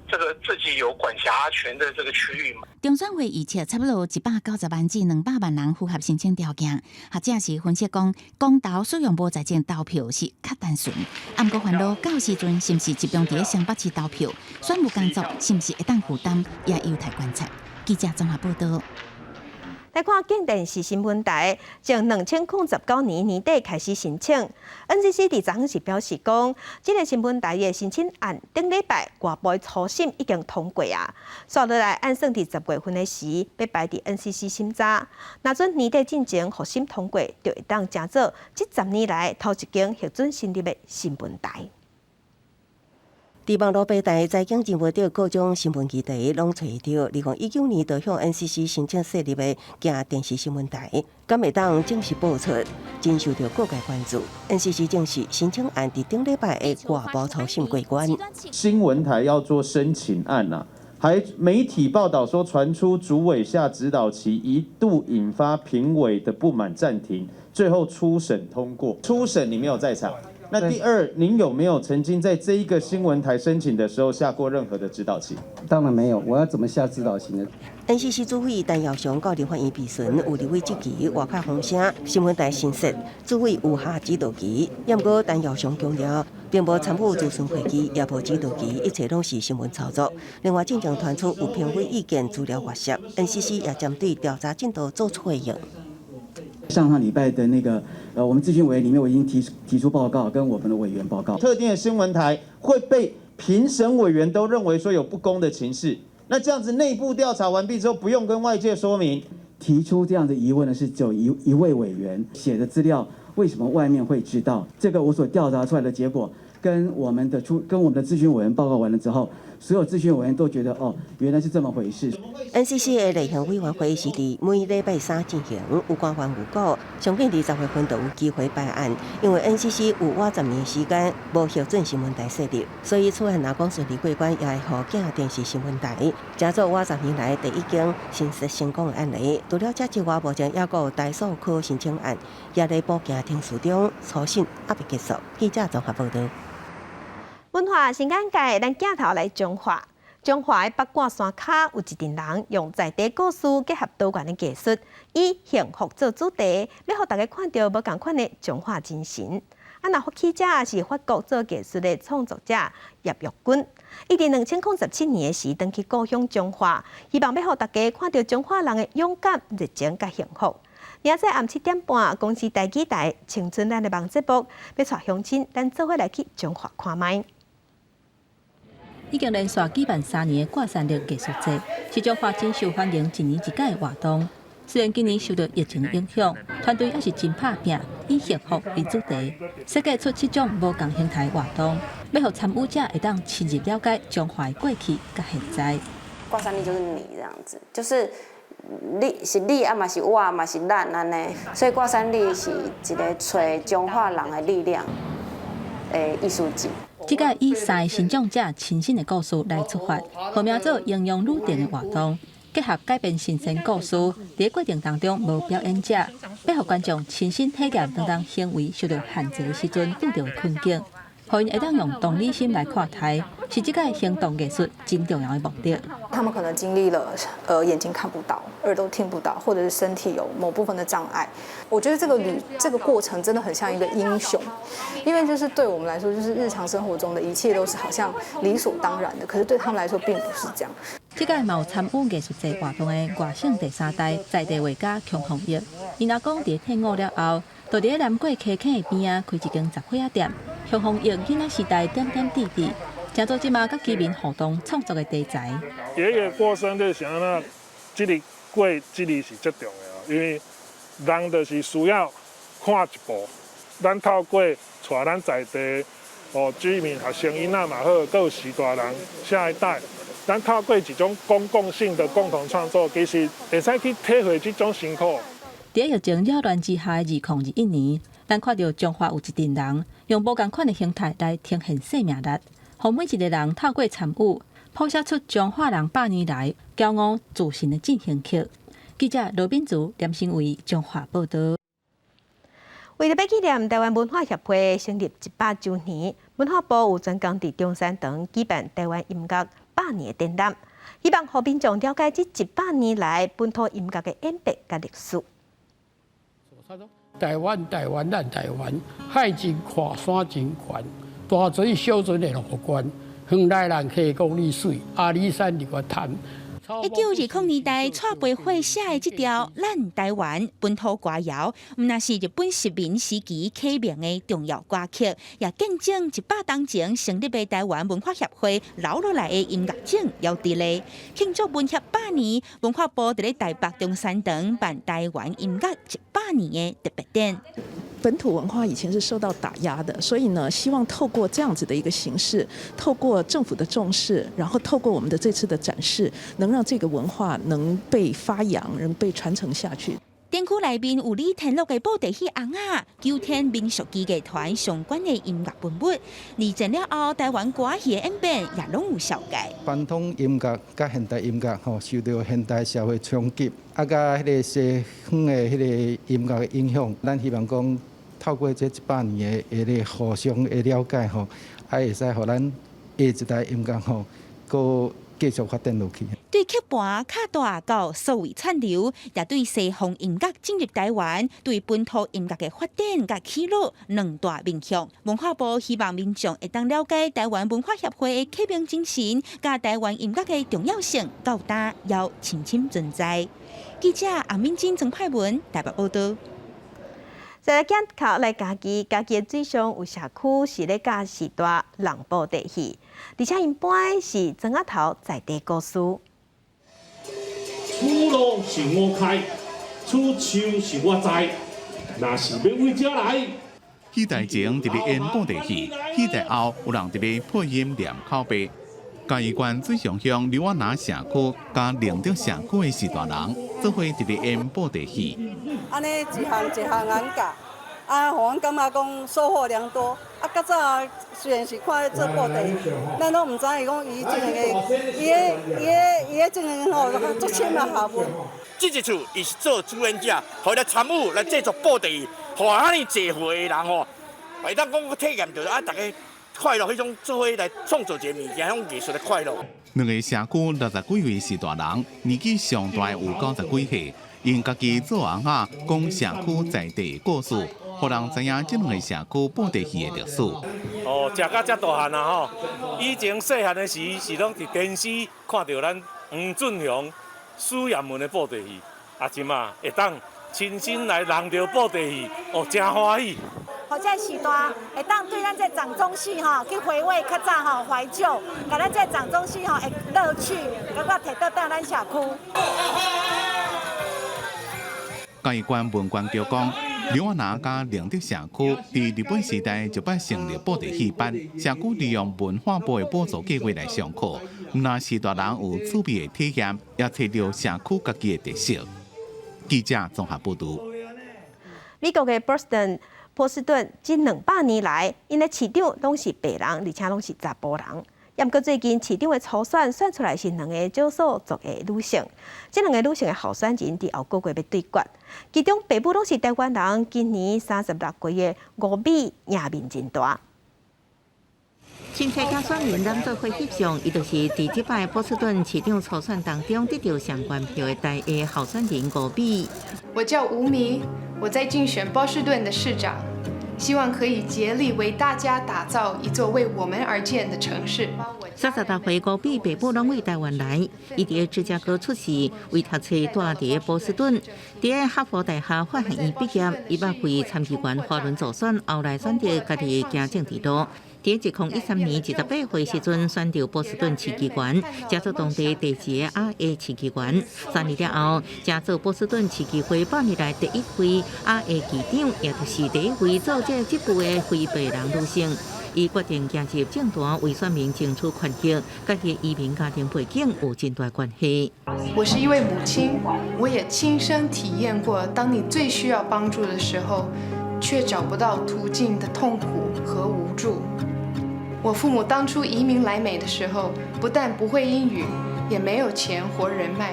這個自己有管轄權的這個區域嘛。中選會預測差不多190萬至200萬人符合申請條件。學者是分析講，公投使用無在籍投票是較單純，毋過煩惱到時陣是毋是集中佇雙北市投票，選務工作是毋是會當負擔，也有待觀察。記者綜合報道。來看鏡電視新聞台，從2019年年底開始申請，NCC 佇昨昏時表示講，這個新聞台的申請案頂禮拜外部初審已經通過啊，紲落來按算佇10月份的時，欲擺佇 NCC 審查，若準年底進前複審通過，就會當成做這10年來頭一間核准成立的新聞台。佇網路平台財經節目各種新聞議題，攏揣著2019年就向 NCC 申請設立的鏡電視新聞台，敢會當正式播出，真受著各界關注。NCC 證實申請案佇頂禮拜的外部初審過關。新聞台要做申請案啊，還媒體報道說傳出主委下指導棋，一度引發評委的不滿暫停，最後初審通過。初審你沒有在場。那第二，您有沒有曾經在這一個新聞台申請的時候下過任何的指導棋？當然沒有，我要怎麼下指導棋呢？NCC 主委陳耀祥到立法院備詢，有立委質疑外口風聲，新聞台新設，主委有下指導棋。毋過陳耀祥強調，並無參與諮詢會議，也無指導棋，一切攏是新聞炒作。另外，進前傳出有評委意見資料外洩，NCC 也針對調查進度做出回應。上上禮拜的那個，我們諮詢委員裡面，我已經提出報告，跟我們的委員報告。特定的新聞台會被評審委員都認為說有不公的情勢，那這樣子內部調查完畢之後，不用跟外界說明。提出這樣的疑問的是只有一位委員寫的資料，為什麼外面會知道？這個我所調查出來的結果，跟我們的諮詢委員報告完了之後，所有諮詢委員都覺得哦，原來是這麼回事。 NCC 的例行委員會是佇每禮拜三進行，有官員預告，上緊佇10月份就有機會排案，因為 NCC 有滿10年時間無核准新聞台設立，所以此案若講順利過關，也會予鏡電視新聞台，成做滿10年來第一間新設成功的案例。除了這之外，目前猶閣有台塑科申請案，也咧補件程序中，初審猶未結束。記者綜合報道。文化新眼界，咱鏡頭來彰化。彰化的八卦山跤有一陣人用在地故事結合多元的藝術，以幸福做主題，欲予大家看著無仝款的彰化精神。啊，若發起者是法國做藝術的創作者葉玉君，伊佇2017年的時，轉去故鄉彰化，希望欲予大家看著彰化人的勇敢、熱情佮幸福。明仔載暗7點半，公視台語台青春咱的夢節目，欲帶鄉親，咱做伙來去彰化看覓。已經連續舉辦3年的掛山力藝術節，是彰化真受歡迎一年一屆的活動。雖然今年受到疫情影響，團隊猶是真拍拚，以幸福為主題，設計出七種無仝形態活動，欲予參與者會當深入了解彰化的過去佮現在。掛山力就是你這樣子，就是你是你啊嘛是我嘛是咱按呢，所以掛山力是一個揣彰化人的力量的藝術節。這屆以三個身障者親身的故事來出發，號名做英雄旅程的活動，結合改編新鮮故事，佇過程當中無表演者，欲予觀眾親身體驗當當行為受到限制的時陣拄著的困境，予𪜶會當用同理心來看待，是這個行動藝術真重要的目的。他們可能經歷了，眼睛看不到，耳朵聽不到，或者是身體有某部分的障礙。我覺得這個過程真的很像一個英雄，因為就是對我們來說，就是日常生活中的一切都是好像理所當然的，可是對他們來說並不是這樣。這屆嘛有參與藝術節活動的外省第三代在地畫家強鳳玉，𪜶阿公佇退伍了後，就佇南過溪墾的邊仔開一間雜貨仔店，強鳳玉囡仔時代點點滴滴，成做這馬佮居民互動創作的題材。爺爺過身就是按怎，這个過這个是最重要，因為人就是需要看一步，咱透過帶咱在地哦居民、學生囡仔嘛好，閣有序大人下一代。咱透過一種公共性的共同創作，其實會使去體會這種辛苦。佇疫情擾亂之下的2021年，咱看著彰化有一陣人用無仝款的形態來呈現生命力，予每一个人透過參與，譜寫出彰化人百年來驕傲自信的進行曲。記者羅敏竹、連新偉彰化報導。為著欲紀念臺灣文化協會成立100週年，文化部有專工佇中山堂舉辦臺灣音樂百年的展覽，希望予民眾了解這100年來本土音樂的演變佮歷史。臺灣，臺灣，咱臺灣，海真闊，山真懸，大船小船會落關，遠來人客講你媠，阿里山入越潭。 1920年代，蔡培火寫的這條《咱臺灣》本土歌謠，毋但是日本殖民時期啟明的重要歌曲，也見證100冬前成立的臺灣文化協會留落來的音樂種猶佇咧。慶祝文協百年，文化部佇咧台北中山堂辦臺灣音樂100年的特別展。本土文化以前是受到打壓的，所以呢，希望透過這樣子的一個形式，透過政府的重視，然後透過我們的這次的展示，能讓這個文化能被發揚，能被傳承下去。展區內面有李天祿的布袋戲尪仔，九天民俗技藝團相關的音樂文物。二戰了後，臺灣歌戲的演變也攏有紹介。傳統音樂佮現代音樂吼，受著現代社會衝擊，啊，佮彼个西方的彼个音樂的影響，咱希望講透過這100年的彼个互相的了解吼，啊，會使予咱下一代音樂吼，閣繼續發展落去。對曲盤卡帶到數位串流，也對西方音樂進入臺灣，對本土音樂的發展佮起落兩大面向。文化部希望民眾會當了解臺灣文化協會的啟明精神，佮臺灣音樂的重要性，到今猶深深存在。記者阿敏珍、曾派文台北報導。再來鏡頭來嘉義，嘉義的水上有社區是咧教序大人布袋戲，而且𪜶搬的是庄仔頭在地故事。此路是我開，此樹是我栽，若是欲為遮來。戲台前佇咧演布袋戲，戲台後有人佇咧配音念口白。嘉義縣水上鄉柳仔林社區佮寧德社區的序大人，做伙佇咧演布袋戲。按呢一項一項按教，啊，予阮感覺講收穫良多。啊，較早雖然是看咧做布袋戲，咱攏毋知影講伊進行的，伊的伊的伊的進行吼足深的學問。這一次伊是做主演者，予伊來參與來製作布袋戲，予遐爾濟歲的人吼，會當講體驗著啊，逐家快樂彼種做伙來創造一個物件，彼種藝術的快樂。兩个社區60幾位序大人，年紀上大有90幾歲，𪜶家己做尪仔，講社區在地故事，予人知影這兩个社區布袋戲的歷史。哦，食甲遮大漢啊吼！以前細漢的時是攏佇電視看著咱黃俊雄、許艷文的布袋戲，啊，這馬會當親身來認著布袋戲，哦，誠歡喜。予這序大會當對咱這掌中戲吼去回味較早吼懷舊，共咱這掌中戲吼的樂趣，閣閣提倒轉咱社區。嘉義縣文管局講，柳仔林佮寧德社區佇日本時代就捌成立布袋戲班，社區利用文化部的補助計劃來上課，毋但序大人有趣味的體驗，也揣著社區家己的特色。記者綜合報導。美國的 Boston 波士頓，這200年來，𪜶的市長攏是白人，而且攏是查埔人。毋過最近市長的初選選出來是兩个少數族的女性，這兩个女性的候選人佇後個月欲對決。其中爸母攏是臺灣人，今年36歲的吳美贏面真大。凊彩佮選民攏做伙翕相，伊就是佇這擺波士頓市長初選當中得著上懸票的台裔候選人吳弭。我叫吳弭，我在競選波士頓的市長，希望可以竭力為大家打造一座為我們而建的城市。 38歲吳弭爸母攏對台灣來，伊佇芝加哥出世，為讀冊蹛佇波士頓，佇哈佛大學法學院畢業，伊捌為參議員華倫助選，後來選擇家己行政治路。佇2013年28歲時陣選著波士頓市議員，成做當地第一个亞裔市議員。3年了後，成做波士頓市議會百年來第一位亞裔議長，也就是第一位做這個職務的非白人女性。伊決定加入政壇，為選民爭取權益，佮伊移民家庭背景有真大關係。我是一位母親，我也親身體驗過，當你最需要幫助的時候，卻找不到途徑的痛苦和無助。我父母當初移民來美的時候，不但不會英語，也沒有錢或人脈。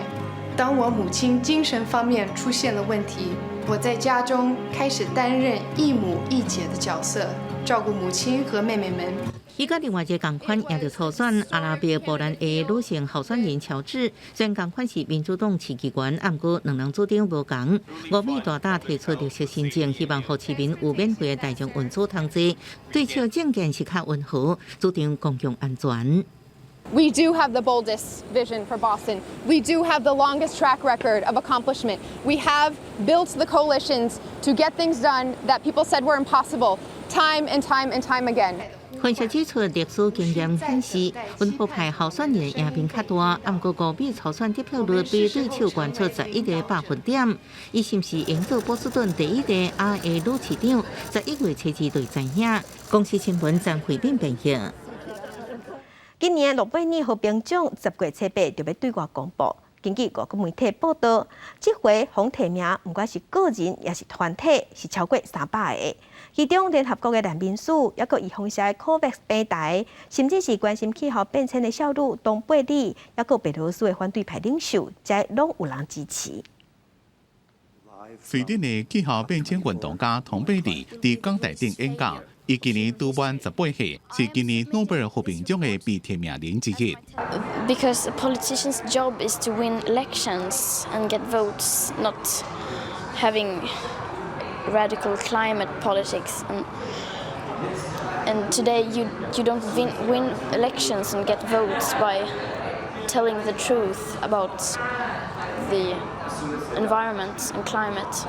當我母親精神方面出現了問題，我在家中開始擔任異母異姐的角色，照顧母親和妹妹們。伊佮另外一个仝款贏著初選阿拉伯波蘭裔女性候選人喬治，雖然仝款是民主黨市議員，毋過兩人主張無仝。吳弭大膽提出綠色新政，希望予市民有免費的大眾運輸通坐，對手政見是較溫和，主張公共安全。 We do have the boldest vision for Boston. We do have the longest track record of accomplishment. We have built the coalitions to get things done that people said were impossible, time and time and time again. 分析指出，歷史經驗顯示，溫和派候選人贏面較大，毋過吳弭初選得票率比對手懸出11個百分點。伊是毋是會做波士頓第一个亞裔女市長？11月初二就知影。公視新聞張惠敏編譯。今年諾貝爾和平獎10月初八就欲對外公布。根據外國媒體報道，這回予提名，毋管是個人抑是團體，是超過300個。其中聯合國的難民署，抑閣預防社的 COVAX 平台，甚至是關心氣候變遷的少女東貝里，抑閣白羅斯的反對派領袖，這攏有人支持。瑞典的氣候變遷運動家童貝里佇講台頂演講。伊今年拄滿18歲，是今年諾貝爾和平獎的被提名人之一。 Because a politician's job is to win elections and get votes, not having radical climate politics. And today you don't win elections and get votes by telling the truth about the environment and climate.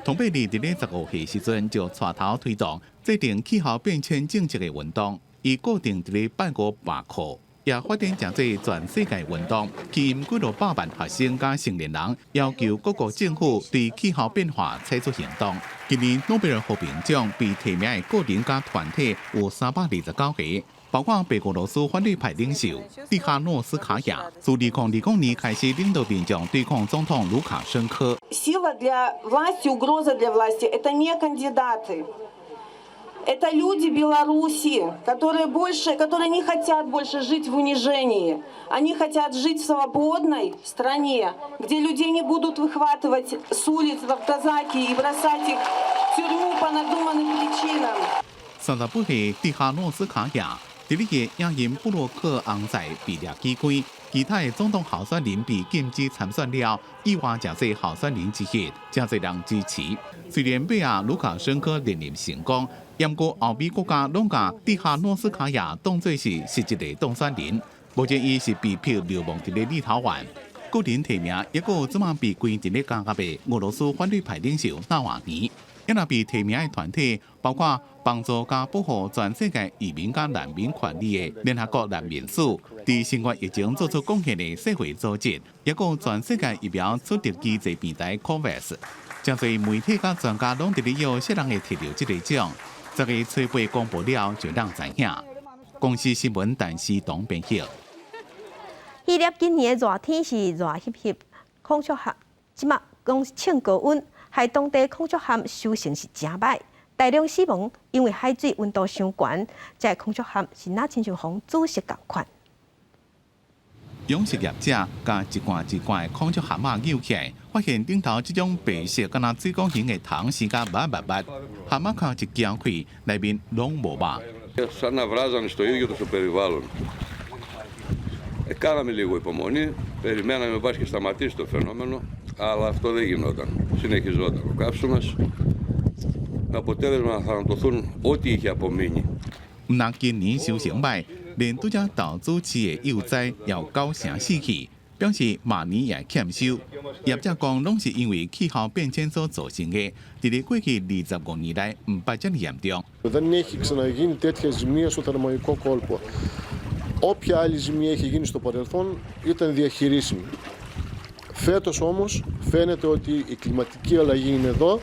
童貝利佇咧15歲時陣就帶頭推動制定氣候變遷政策的運動，伊固定佇咧拜五罷課，也發展成做全世界運動，吸引幾落百萬學生佮成年人，要求各國政府對氣候變化採取行動。今年諾貝爾和平獎被提名的個人佮團體有329個，包括白俄羅斯反對派領袖蒂哈諾斯卡亞，自2020年開始領導民眾對抗總統盧卡申科。 Сила для власти, угроза для власти – это не кандидаты. Это люди Беларуси, которые не хотят больше жить в унижении. Они хотят жить в свободной стране, где людей не будут выхватывать с улиц в автозаки и бросать их в тюрьму по надуманным причинам. 38歲蒂哈諾斯卡亞，佇咧个影音部落客網站被掠機關，其他的總統候選人被禁止參選了，意外成做候選人之一，誠濟人支持。雖然尾仔盧卡申科連任成功，毋過歐美國家攏共蒂哈諾斯卡亞當做是實質的當選人，目前伊是被迫流亡佇咧立陶宛。個人提名，抑閣有這馬被關佇咧監獄的俄羅斯反對派領袖納瓦尼。抑若被提名的團體，包括幫助佮保護全世界移民佮難民權利的聯合國難民署，佇新冠疫情做出貢獻的世衛組織，抑閣有全世界疫苗取得機制平台 COVAX。誠濟媒體佮專家攏佇咧約啥人會提著這个獎。10月初八公布了，就當知影。公視新聞陳思東編譯。希臘今年的熱天是熱翕翕，礦石蛤這馬講衝高溫，害當地孔雀蚶收成是誠䆀，大量死亡，因為海水溫度傷懸，這個孔雀蚶是若親像予煮熟仝款。養殖業者共一罐一罐的孔雀蚶仔搝起來，發現頂頭這種白色敢若水果形的蟲生甲密密密，蚶仔殼一撬開，內面攏無肉。Σαν να βράζανε στο ίδιο το περιβάλλον. Ε, κάναμε λίγο υπομονή, περιμέναμε μπας και σταματήσει το φαινόμενο, αλλά αυτό δεν γινόταν. Συνεχιζόταν ο καύσωνας, με αποτέλεσμα να θανατωθούν ό,τι είχε απομείνει. 毋但今年收成䆀，連拄才投資飼的幼崽也有九成死去，表示明年也會欠收。業者講，攏是因為氣候變遷所造成的，佇咧過去25年來毋捌遮爾嚴重。 Δεν έχει ξαναγίνει τέτοια ζημία στο Θερμαϊκό κόλπο. Όποια άλλη ζημία έχει γίνει στο παρελθόν ήταν διαχειρίσιμη. Φέτος όμως φαίνεται ότι η κλιματική αλλαγή είναι εδώ.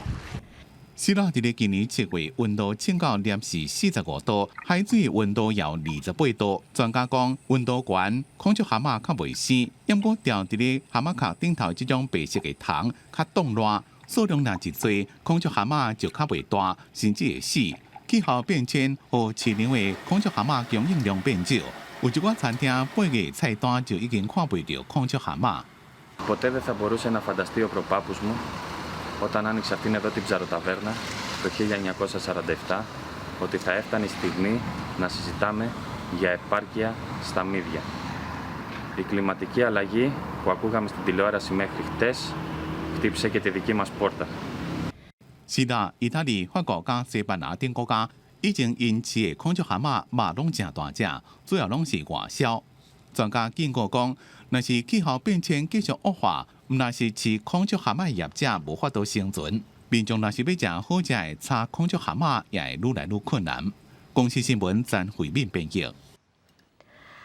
希臘佇咧今年7月溫度升到攝氏45度，海水溫度有28度。專家講，溫度懸，孔雀蛤蟆較袂生，毋過釣佇咧蛤蟆殼頂頭這種白色的蟲較凍熱，數量若一濟，孔雀蛤蟆就較袂大，甚至會死。氣候變遷予市場的孔雀蛤蟆供應量變少，有一寡餐廳8月菜單就已經看袂著孔雀蛤蟆。 Ποτέ δεν θα μπορούσε να φανταστεί ο προπάππους μου όταν άνοιξε αυτήν εδώ την ψαροταβέρνα το 1947 ότι θα έφτανε η στιγμή να συζητάμε για επάρκεια στα μύδια. Η κλιματική αλλαγή που ακούγαμε στην τηλεόραση μέχρι χτες χτύπησε και τη δική μας πόρτα. 希臘、意大利、法國佮西班牙等國家以前𪜶飼的孔雀蛤蟆嘛攏誠大隻，主要攏是外銷。專家警告講，若是氣候變遷繼續惡化，毋但是飼孔雀蛤蟆的業者無法度生存，民眾若是欲食好食的炒孔雀蛤蟆，也會愈來愈困難。公視新聞曾慧敏編譯。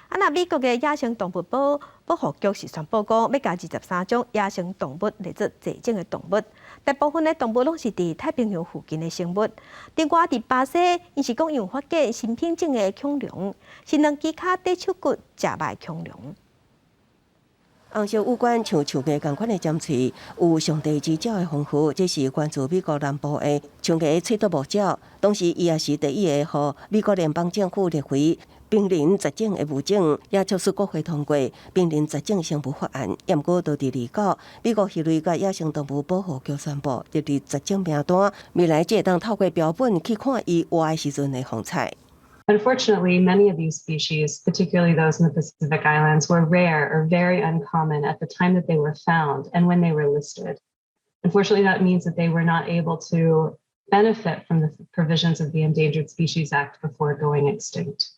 啊，那美國的野生動物保護局是宣布講，欲共23種野生動物列做絕種的動物。大部分的動物攏是佇太平洋附近的生物。另外，佇巴西，𪜶是講有發現新品種的恐龍，是兩支跤短手骨食肉的恐龍。紅色五官像樹芽仝款的尖喙，有上帝之爪的封號，這是源自美國南部的長頦喙綴目鳥。同時，伊也是第一个予美國聯邦政府列為瀕臨絕種的物種，也促使國會通過瀕臨絕種生物法案。毋過，到佇29，美國魚類佮野生動物保護局宣布列入絕種名單，未來才會當透過標本去看伊活的時陣的風采。 Unfortunately, many of these species, particularly those in the Pacific Islands, were rare or very uncommon at the time that they were found and when they were listed. Unfortunately, that means that they were not able to benefit from the provisions of the Endangered Species Act before going extinct.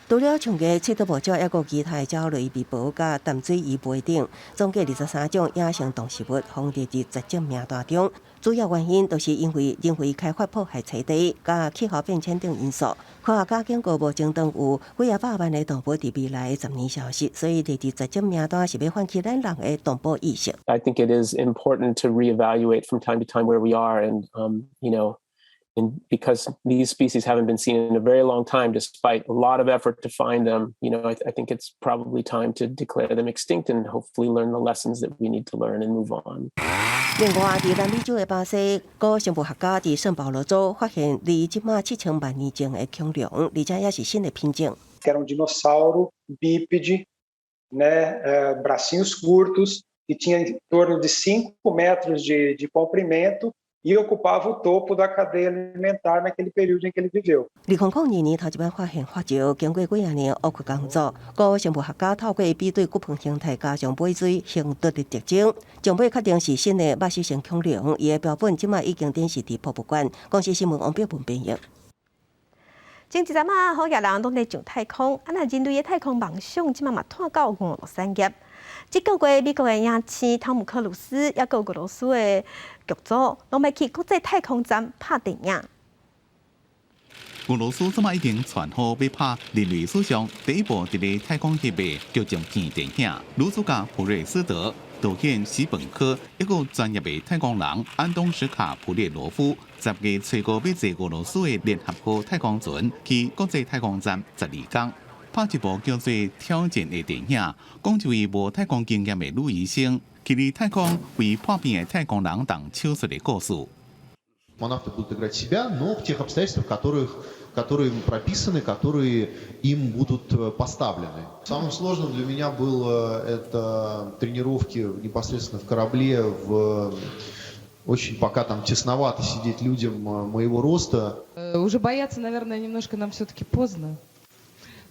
除了長頦喙綴目鳥，抑閣其他的鳥類、微博佮淡水魚貝等，總計23種野生動植物，予列入絕種名單中。主要原因就是因為人為開發破壞棲地、佮氣候變遷等因素。科學家警告，目前當有幾仔百萬的動物佇未來10年消失，所以列入絕種名單是欲喚起咱人的動保意識。 I think it is important to reevaluate from time to time where we are, and because these species haven't been seen in a very long time, despite a lot of effort to find them, I think it's probably time to declare them extinct and hopefully learn the lessons that we need to learn and move on. 另外，佇南美洲的巴西，古生物學家佇聖保羅州發現離這馬7000萬年前的恐龍，而且也是新的品種。 Era um dinossauro bípede, né, bracinhos curtos, que tinha em torno de 5 metros de comprimento e ocupava o topo da cadeia alimentar naquele período em que ele viveu. 2002年頭一擺發現化石，經過幾仔年挖掘工作，古生物學家透過比對骨盆形態加上尾椎形突的特徵，終尾確定是新的肉食性恐龍。伊的標本這馬已經展示佇博物館。公視新聞王碧文編譯。前一陣仔，好額人攏咧上太空，啊若人類的太空夢想，這馬嘛拓到娛樂產業。這個月，美國的影星湯姆克魯斯，抑閣俄羅斯的劇組，攏欲去國際太空站拍電影。俄羅斯這馬已經傳好欲拍人類史上第一部佇咧太空翕的劇情片電影。女主角普瑞斯德、導演史本科，一個專業的太空人安東斯卡普列羅夫，10月初五欲坐俄羅斯的聯合號太空船去國際太空站12工。拍一部叫做《挑戰》的電影，講一位無太空經驗的女醫生，去佇太空為破病的太空人動手術的故事。 Космонавты будут играть себя, но в тех обстоятельствах, которые им прописаны, которые им будут поставлены. Самым сложным для меня было это тренировки непосредственно в корабле в Очень пока там тесновато сидеть людям моего роста. Уже бояться, наверное, немножко нам все-таки поздно,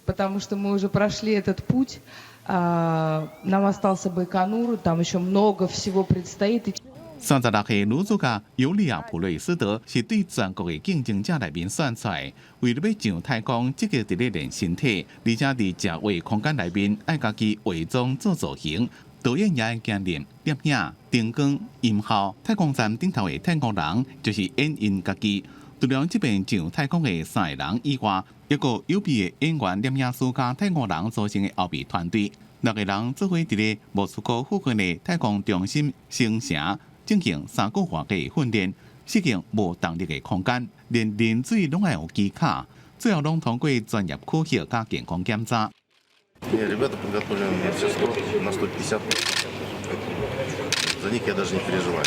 потому что мы уже прошли этот путь. Нам остался Байконур, там еще много всего предстоит. 36歲女主角尤利亞普雷斯德是對全國的競爭者內面選出來，為了欲上太空，積極佇咧練身體，而且佇食話空間內面愛家己化妝做造型，導演也愛兼任攝影、燈光、音效。太空站頂頭的太空人就是演𪜶家己。除了這遍上太空的三个人以外，一個有備的演員、攝影師佮太空人組成的後備團隊，六个人做伙佇咧莫斯科附近的太空中心星城進行3個月的訓練，適應無重力的空間，連啉水攏愛有機卡，最後攏通過專業考核佮健康檢查。 Ребята подготовлены на все 100, на 150. За них я даже не переживаю.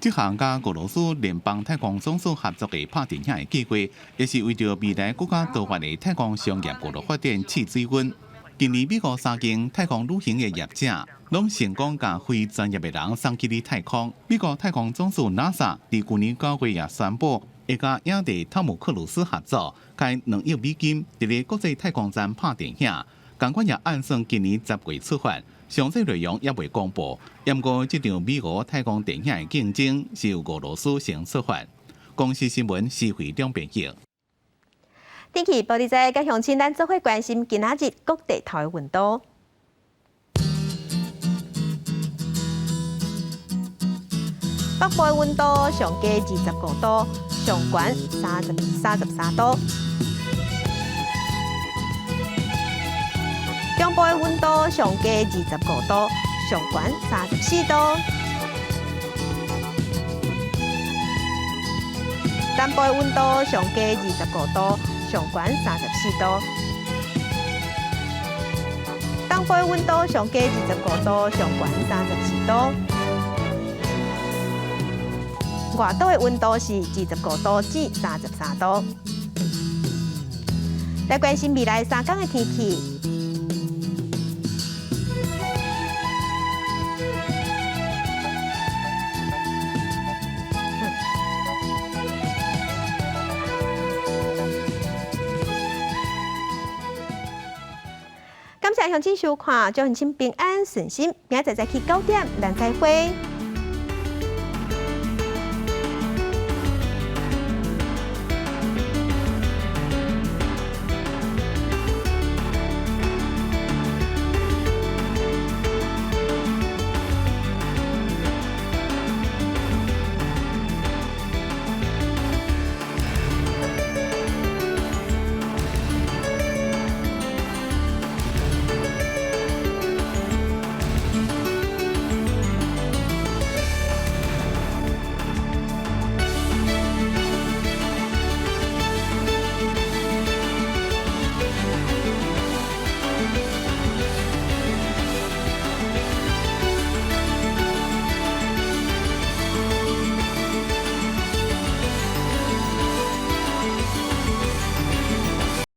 這項佮俄羅斯聯邦太空總署合作的拍電影的計劃，也是為著未來閣較多元的太空商業娛樂發展試水溫。近年美國三間太空旅行的業者，攏成功共非專業的人送去佇太空。美國太空總署 NASA 佇舊年9月也宣布，會佮影帝湯姆克魯斯合作，開2億美金，佇咧國際太空站拍電影。仝款也按算今年10月出發，詳細內容猶未公布。毋過，這場美俄太空電影的競爭是由俄羅斯先出發。公視新聞施惠中編譯。天氣報你知，佮鄉親咱做伙關心今仔日各地頭的溫度。北部的溫度上低25度，上懸33度。中部的溫度上低25度，上懸34度。南部的溫度上低25度，上懸34度。東部的溫度上低25度，上懸34度。外島的溫度是25度至33度。來關心未來3天的天氣。感謝鄉親收看，祝鄉親平安順心，明仔載再去9點，咱再會。